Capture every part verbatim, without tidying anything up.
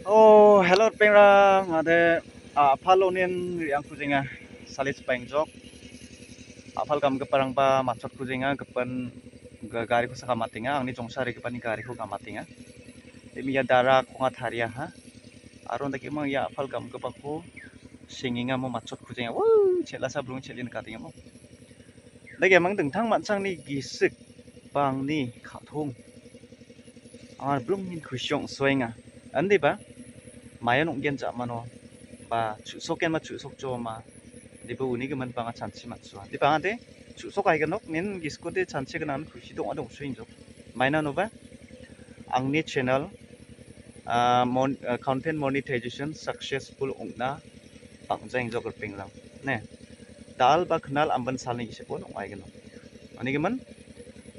Oh, hello, ripengrang. Ade, ah, a·pal onin re·angkujenga. Sali chipaengjok. A·pal gamgiparangba matchotkujenga, gipin ga-, gariko saka matenga, angni jongsa regipani gariko gamatenga. Imi ia dara konga tariaha. Aro dakemang ia a·pal gamgipako sengenga mo matchotkujenga. Woo, chel·asa bilong chel·e nikatenga mo. Dake mang dingtang manchangni gisik bangni ka·tong. Anga bilongin kusi ong·soenga. Andiba, mayan ong·gen ja·mano, ba chu·sokenma chu·sokjoma, diba uni gimin banga chanchi man·soa. Diba angade, chu·sok aigenok, nin gisikode chanchi gnan kusi dong·a dong·soenjok. Mainanoba, angni channel, ah, mon-, ah, content monetization successful ong·na bang·jaengjok ripengrang. Ne, dal ba knal amban salni gisiko ong·aigenok. Anigimin,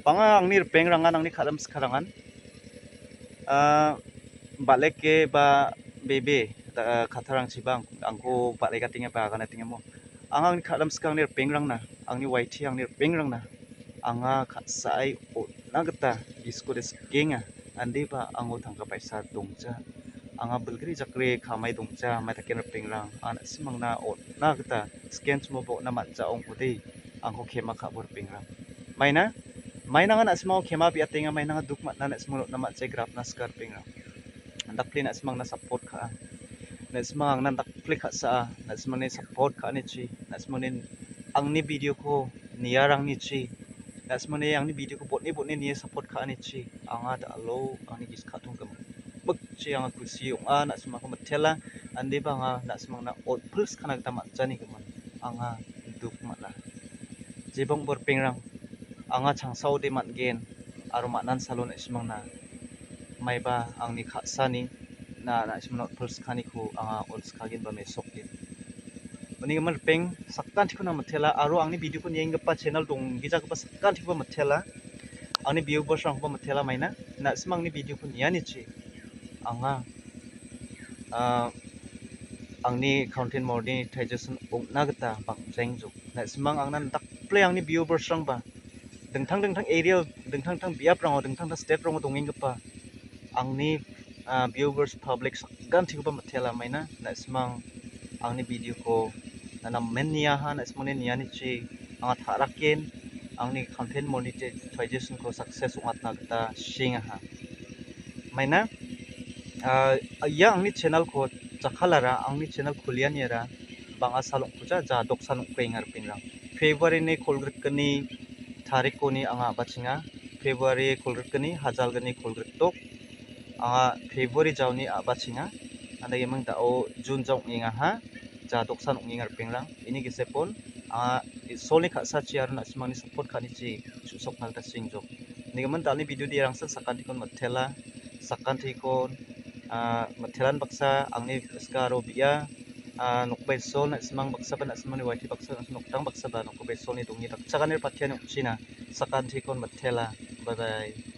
bang·a angni ripengrangan, angni ka·rim sikarangan, ah, baleke ba bebe, ah, kattarangchiba ang-, angko bal·ekatenga ba aganatenga mo. Anga angni ka·rim sika angni ripengrangna, angni Y T angni ripengrangna, anga ka·sae on·na gita gisikode sikenga. Andiba ango tangka paisa dongja. Anga bilgri jakri kamai dongja, mai daken ripengrang. Anga na·simangna on·na gita siken chimoba on·na man·ja ong·ode. Angko kema ka·bo ripengrang. Maina, mainanga na·simango kema biatenga, mainanga duk man·na na·simango on·na man·ja grapna sika ripengrang. Dakple na·simangna support ka·a. Na·simang angna dakple ka·saa, na·simangni support ka·anichi, na·simangni angni video-ko niarangnichi, na·simangni angni video-ko botni botni nie support ka·anichi, anga da·alo angni gisik ka·tong gimikchi anga kusi ong·a, na·simangko mitela, andiba anga na·simangna on·pilskana gita man·jani gimin anga duk man·a. Jebong ripengrang, anga changsaode man·gen aro man·an salon na·simangna maiba angni ka·sani na, na·simangna on·pilskaniko anga on·skagen ba mesokgen. Uni gimin ripeng sakantikona mitela aro angni video-ko nienggipa channel donggijagipa sakantikoba mitela. Angni viewers-rangkoba mitela maina. Na·simang angni video-ko nianichi anga, ah, angni content monetization ong·na gita bang·jaengjok. Na·simang angna dakple angni viewers-rangba dingtang dingtang area, dingtang dingtang biaprango, dingtang dingtang state-rango dongenggipa angni, ah, viewers, public sakantikoba mitela maina. Na·simang angni video-ko namen niaha, na·simangni nianichi anga ta·raken angni content monetization-ko success ong·atna gita siengaha. Maina, ah, ia angni channel-ko jakkalara, angni channel kulianiara bang·a sal ong·kuja, ja doksan ong·kuenga ripengrang. February-ni kolgrikgni tarikoni anga a·bachenga. February kolgrikgni, hajalgni kolgrikdok. Anga February jaoni a·bachenga. Anda imang da·o June ja ong·engaha. Ja doksan ong·enga ripengrang. Ini gisepon anga Isolni ka·sachi aro na·simangni support ka·anichi chu·sokna gita siengjok. Nigimin da·alni video-de rangsan sakantikon mitela, sakantikon, ah, mitelan baksa angni iska aro bia, ah, nokbai sol na·simang baksa ba na·simangni Y T baksa na·simang noktang baksa ba nokbai solni dongni dakchakani patiani ong·china sakantikon mitela. Bye bye.